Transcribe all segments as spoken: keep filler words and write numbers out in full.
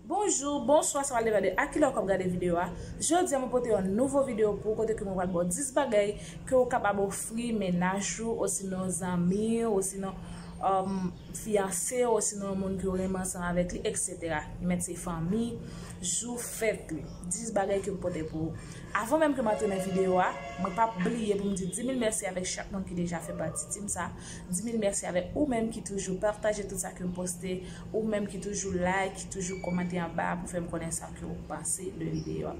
Bonjou, bonswa, sa va depann de a kilè w ap gade videyo a. Jodi a, mwen pote yon nouvo videyo pou ou kote ke mwen pral ba w dis bagay ke w kapab ofri mennaj ou, osinon zanmi w, osinon, um, fiyanse w, osinon yon moun ke w renmen ansanm avèk li, et cetera. Li mèt se fanmi, jou fèt li. Dis bagay ke m pote pou ou. Avan menm ke m antre nan videyo a, mwen p ap bliye pou m di dis mil mèsi avèk chak moun ki deja fè pati team sa. Dis mil mèsi avèk ou menm ki toujou pataje tout sa ke m poste, ou menm ki toujou like, ki toujou kòmante anba pou fè m konnen sa ke w panse de videyo a.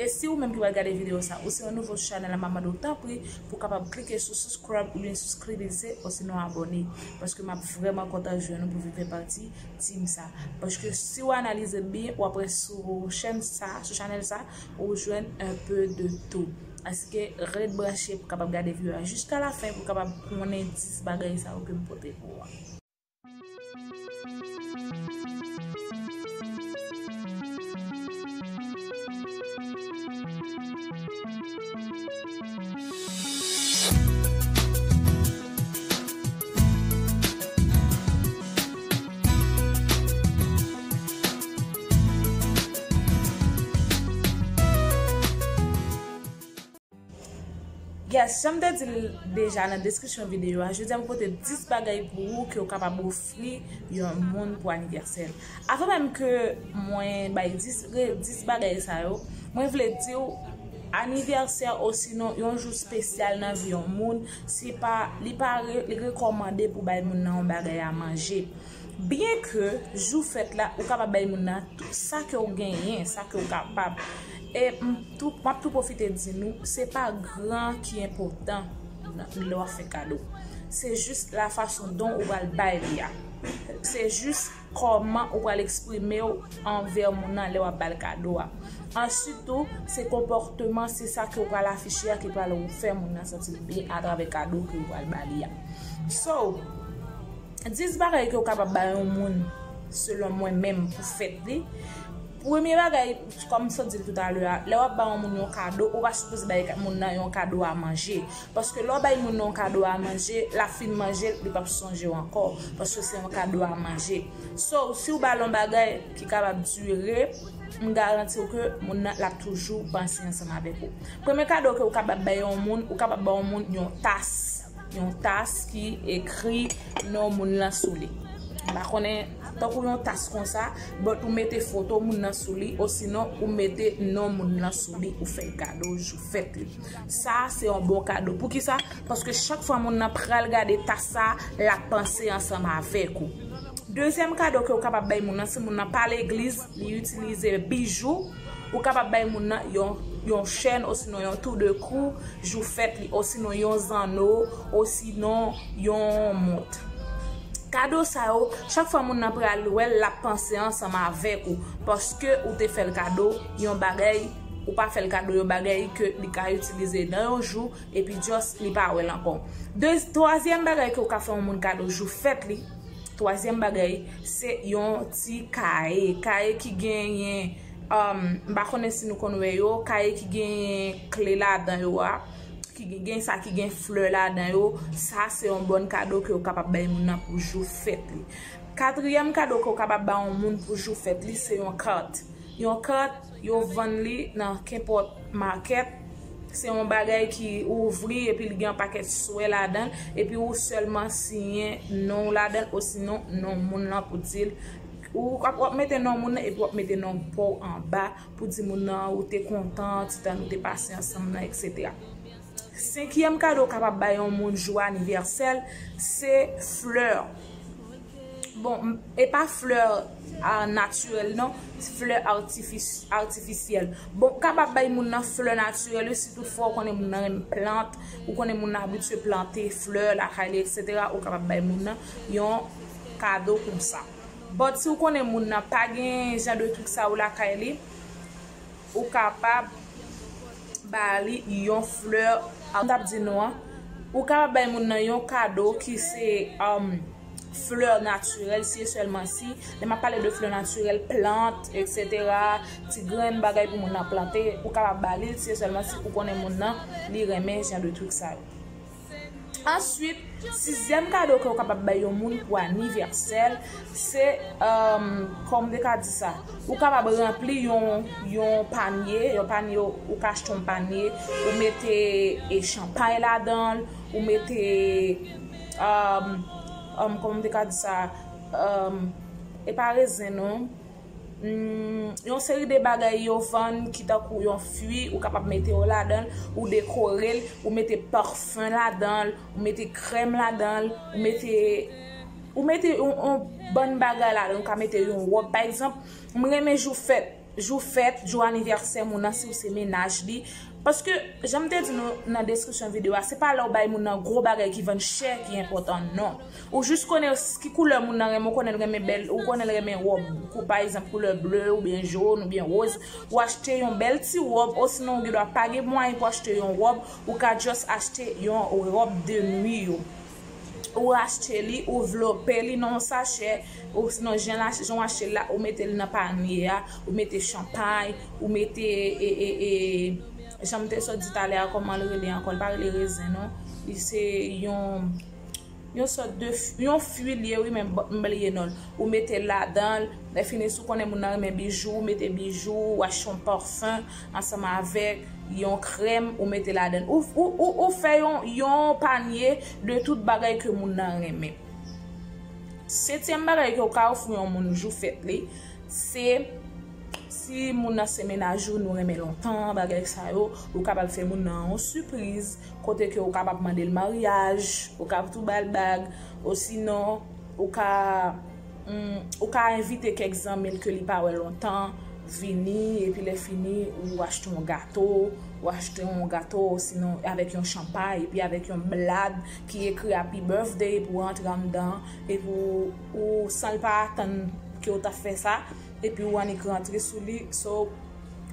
E si ou menm ki pral gade videyo sa, ou se yon nouvo sou chanèl la, m ap mande w tanpri pou w kapab klike sou subscribe oubyen subscribe, osinon abòne, paske m ap vrèman kontan jwenn ou pou vin fè pati team sa. Paske si w analize byen, w ap wè sou chèn sa, sou chanèl sa, ou jwenn un peu de tout. Asike ret branche pou kapab gade videyo a jiska la fen pou kapab konnen dis bagay sa yo ke m pote pou ou a. Yes, jan m te di l deja nan deskripsyon videyo a, jodi a m pote dis bagay pou ou ke w kapab ofri yon moun pou anivèsè l. Avan menm ke mwen bay dis, re-, dis bagay sa yo, mwen vle di w, anivèsè osinon yon jou espesyal nan vi yon moun, se pa, li pa re-, li rekòmande pou bay moun nan yon bagay a manje. Byen ke jou fèt la, ou kapab bay moun nan tout sa ke w genyen, sa ke w kapab. E m tou, m ap tou pwofite di nou, se pa gran ki enpòtan nan, lè w ap fè kado. Se jis la fason dont ou pral bay li a. Se jis kòman ou pral eksprime w anvè moun nan lè w ap ba l kado a. Answit tou, se konpòteman, se sa ke w pral afiche a ki pral fè moun nan santi l byen atravè kado ke ou pral ba li a. So, dis bagay ke w kapab bay yon moun, selon mwen menm, pou fèt li. Premye bagay, kòm m sot di l toutalè a, lè w ap bay yon moun yon kado, ou pa sipoze bay ka-, moun nan yon kado a manje. Paske lè w bay moun nan yon kado a manje, l ap fin manje l, li p ap sonje w ankò. Paske se yon kado a manje. So, si w ba l yon bagay ki kapab dire, m garanti w ke moun nan, l ap toujou panse ansanm avèk ou. Premye kado ke w kapab bay yon moun, ou kapab bay yon moun yon tas. Yon tas ki ekri non moun lan sou li. M pa konnen, tankou yon tas konsa, but ou mete foto moun nan sou li, osinon ou mete non moun lan sou li, ou fè l kado jou fèt li. Sa a se yon bon kado. Poukisa? Paske chak fwa moun nan pral gade tas sa a, l ap panse ansanm avèk ou. Dezyèm kado ke w kapab bay moun nan, si moun nan pa legliz, li itilize bijou, ou kapab bay moun nan yon, yon chèn osinon yon tour de cou, jou fèt li, osinon yon zanno, osinon yon mont. Kado sa yo, chak fwa moun nan pral wè l, l ap panse ansanm avèk ou, paske ou te fè l kado yon bagay, ou pa fè l kado yon bagay ke li ka itilize nan yon jou, epi just li pa wè l ankò. De, twazyèm bagay ke w ka fè yon moun kado jou fèt li, twazyèm bagay, se yon ti kaye. Kaye ki genyen, um, m pa konnen si nou konn wè yo, kaye ki genyen kle ladan yo a, ki gen, gen sa ki gen flè ladan yo, sa se yon bon kado ke w kapab bay moun nan pou jou fèt li. Katriyèm kado ke w kapab ba yon moun pou jou fèt li, se yon kat. Yon kat, yo vann li nan kenpòt makèt. Se yon bagay ki ouvri epi li gen yon pakèt swè ladan l, epi ou sèlman siyen non w ladan l, osinon non moun lan pou di l. Ou ap, w ap mete non moun nan epi w ap mete non pa w anba pou di moun nan ou te kontan, ti tan nou te pase ansanm nan, et cetera. Senkyèm kado w kapab bay yon moun jou anivèsè l, se flè. Bon, m-, e pa flè, a, natirèl non, flè atifis-, atifisyèl. Bon, w kapab bay moun nan flè natirèl, wi, si toutfwa w konnen moun nan renmen plant, ou konnen moun nan abitye plante flè lakay li, et cetera, ou kapab bay moun nan yon kado konsa. But si w konnen moun nan pa gen jan de trik sa yo lakay li, ou kapab ba li yon flè, m t ap di nou an, ou kapab bay moun nan yon kado ki se, um, flè natirèl, si e sèlman si, lè m ap pale de flè natirèl, plant, et cetera, ti grenn bagay pou moun nan plante, ou kapab ba li l, si e sèlman si ou konnen moun nan, li renmen jan de trik sa yo. Answit, sizyèm kado ke w kapab bay yon moun pou anivèsè l, se, um, kòman m te ka di sa? Ou kapab ranpli yon, yon panye, yon panye, ou ka achte yon panye, ou mete e chanpay ladan l, ou mete, um, um, kòman m te ka di sa? Um, e pa rezen non. Hmm, yon seri de bagay yo vann ki tankou yon fwi, ou kapab mete yo ladan l, ou dekore l, ou mete pafen ladan l, ou mete krèm ladan l, ou mete, ou mete yon, yon bann bagay ladan l, ou ka mete yon wòb. Pa egzanp, m renmen jou fèt, jou fèt, jou anivèsè moun nan, si w se mennaj li. Paske, jan m te di nou nan deskripsyon videyo a, se pa lè w bay moun nan gwo bagay ki vann chè ki enpòtan, non. Ou jis konnen s- ki koulè moun nan renmen, ou konnen l renmen bèl, ou konnen l renmen wòb, kou, pa egzanp, koulè ble, oubyen jòn, oubyen woz, ou achte yon bèl ti wòb, osinon ou gendwa pa gen mwayen pou achte yon wòb, ou ka just achte yon wòb de nwi yo. Ou achte li, ou vlope li nan yon sachè, osinon jan la, jan w achte l la, ou mete l nan panye a, ou mete chanpay, ou mete, e, e, e, jan m te sot di talè a, kòman l rele ankò, l pa rele rezen non, li se yon, yon sòt de f- yon fwi l ye wi, men m bliye non l. Ou mete l ladan l, lè fini si w konnen moun nan renmen bijou, ou mete bijou, ou achte yon pafen ansanm avèk yon krèm, ou mete ladan l. Ou, ou, ou, ou fè yon, yon panye de tout bagay ke moun nan renmen. Setyèm bagay ke w ka ofri yon moun jou fèt li, se si moun nan se mennaj ou, nou renmen lontan, bagay sa yo, ou kapab fè moun nan yon sipriz, kote ke ou kapab mande l maryaj, ou kapab tou ba l bag, osinon, ou ka, hmm, ou ka envite kèk zanmi l ke li pa wè lontan, vini, epi lè fini, ou achte yon gato, ou achte yon gato, osinon avèk yon chanpay, epi avèk yon blad ki ekri Happy Birthday, epi ou rantre anndan, epi ou, ou san l pa atann ke w t ap fè sa, epi ou annik rantre sou li, so,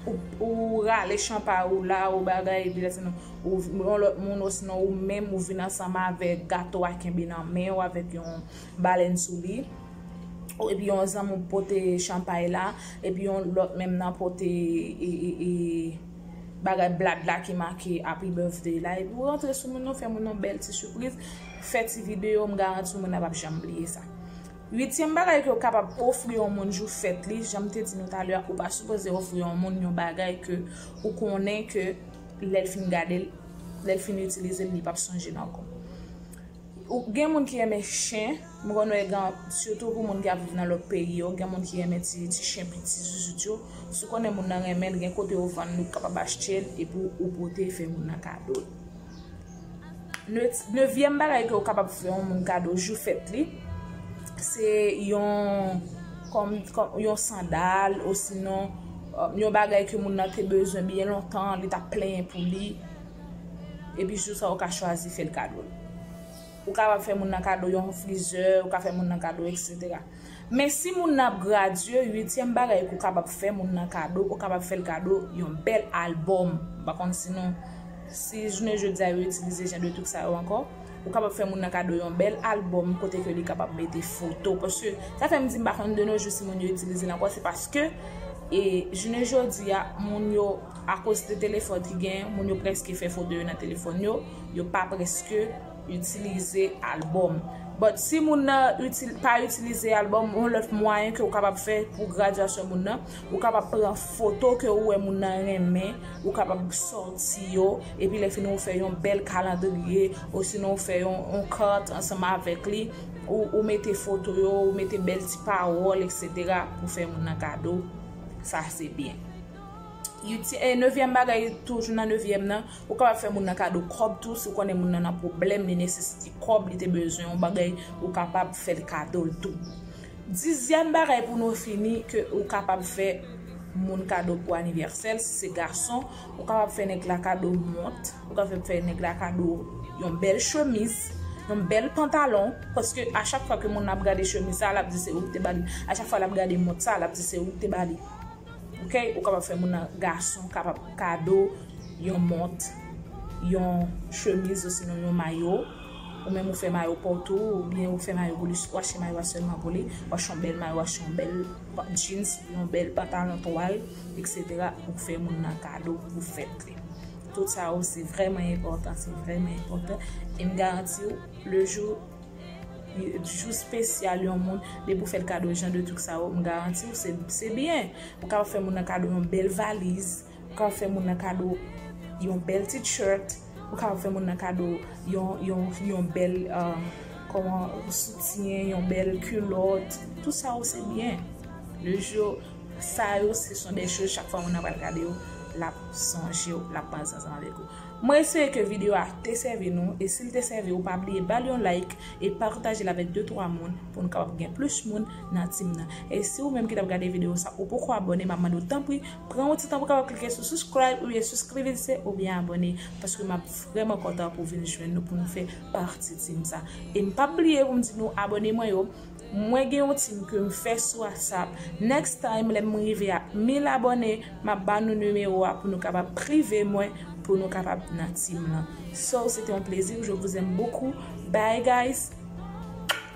ou, ou rale chanpay ou la, ou bagay, epi lè se nou, ou, yon lòt moun, osinon ou menm, ou vin ansanm avèk gato a kenbe nan men w, avèk yon balèn sou li. Epi yon zanmi w pote chanpay la, epi yon lòt menm nan pote, e, e, e, bagay blad la ki make Happy Birthday la, epi w rantre sou moun nan, fè moun nan bèl ti sipriz, fè ti videyo, m garanti w moun nan p ap janm bliye sa. Uityèm bagay ke w kapab ofri yon moun jou fèt li, jan m te di nou talè a, ou pa sipoze ofri yon moun yon bagay ke ou konnen ke lè l fin gade l, lè l fin itilize l, li p ap sonje l ankò. Ou gen moun ki renmen chen, m konn wè gen, sitou pou moun ki ap viv nan lòt peyi yo, gen moun ki renmen ti, ti chen piti zouzout yo. Si w konnen moun nan renmen l, gen kote yo vann li, ou kapab achte l, epi ou pote fè moun nan kado l. Ne- Nevyèm bagay ke w kapab fè yon moun kado jou fèt li, se yon, kòm, kòm yon sandal, osinon, euh, yon bagay ke moun nan te bezwen byen lontan, li t ap plenyen pou li, epi jou sa a ou ka chwazi fè l kado l. Ou kapab fè moun nan kado yon frizè, ou ka fè moun nan kado, etsetera. Men si moun nan ap gradye, uityèm bagay ke w kapab fè moun nan kado, ou kapab fè l kado yon bèl albòm. M pa konn si nou, si jounen jodi a yo itilize jan de trik sa yo ankò. Ou kapab fè moun nan kado yon bèl albòm kote ke li kapab mete foto. Paske sa fè m di m pa konn de nos jours si moun yo itilize l ankò, se paske, e, jounen jodi a, moun yo, akoz de telefòn ki gen, moun yo prèske fè foto yo nan telefòn yo, yo pa prèske itilize albòm. But si moun nan itil- pa itilize albòm, yon lòt mwayen ke w kapab fè pou gradyasyon moun nan, ou kapab pran foto ke ou wè moun nan renmen, ou kapab sòti yo, epi lè fini ou fè yon bèl kalandriye, osinon ou fè yon, yon kat ansanm avèk li, ou, ou mete foto yo, ou mete bèl ti pawòl, etsetera, pou fè moun nan kado. Sa se byen. Uity- e, nevyèm bagay, toujou nan nevyèm nan, ou kapab fè moun nan kado kòb tou, si w konnen moun nan nan pwoblèm, li nesesite kòb, li te bezwen yon bagay, ou kapab fè l kado l tou. Dizyèm bagay pou nou fini, ke ou kapab fè moun kado pou anivèsè l, si se gason, ou kapab fè nèg la kado mont, ou kapab fè nèg la kado yon bèl chemiz, yon bèl pantalon, paske a chak fwa ke moun nan ap gade chemiz sa, l ap di se ou ki te ba li. A chak fwa l ap gade mont sa, l ap di se ou ki te ba li. Ok, ou kapab fè moun nan gason kapab kado yon mont, yon chemiz osinon yon mayo. Ou menm ou fè mayo pou ou tou, oubyen ou fè mayo pou li, ou achte mayo a sèlman pou li, ou achte yon bèl mayo, ou achte yon bèl pa- jeans, yon bèl pantalon twal, etsetera, ou fè moun nan kado pou fèt li. Tout sa yo, se vrèman enpòtan, se vrèman enpòtan. E m garanti w, le jou, jou espesyal yon moun, depi w fè l kado jan de tout sa yo, m garanti w, se, se byen. Ou kapab fè moun nan kado yon bèl valiz, ou kapab fè moun nan kado yon bèl t-shirt, ou kapab fè moun nan kado yon, yon, yon bèl, um, kòman, soutyen, yon bèl kilòt. Tout sa yo, se byen. Le jou, sa yo, se son de choz, chak fwa moun nan pral gade yo, l ap sonje w, l ap panse ansanm avèk ou. Mwen espere ke videyo a te sèvi nou, e si l te sèvi w, pa bliye ba l yon like e pataje l avèk de twa moun pou nou kapab gen plis moun nan team nan. E si ou menm ki t ap gade videyo sa, ou poko abòne, m ap mande w tanpri, pran yon ti tan pou kapab klike sou subscribe oubyen suscribirse oubyen abòne, paske m ap vrèman kontan pou vin jwenn nou pou nou fè pati team sa. E m p ap bliye pou m di nou abòne mwen yo, mwen gen yon team ke m fè sou WhatsApp. Next time, lè m rive ak mil abòne, m ap ba nou nimewo a pou nou kapab prive mwen, pou nou kapab nan team lan. So, c'était un plaisir. Je vous aime beaucoup. Bye, guys.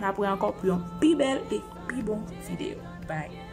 N ap wè ankò pou yon pi bèl e pi bon videyo. Bye.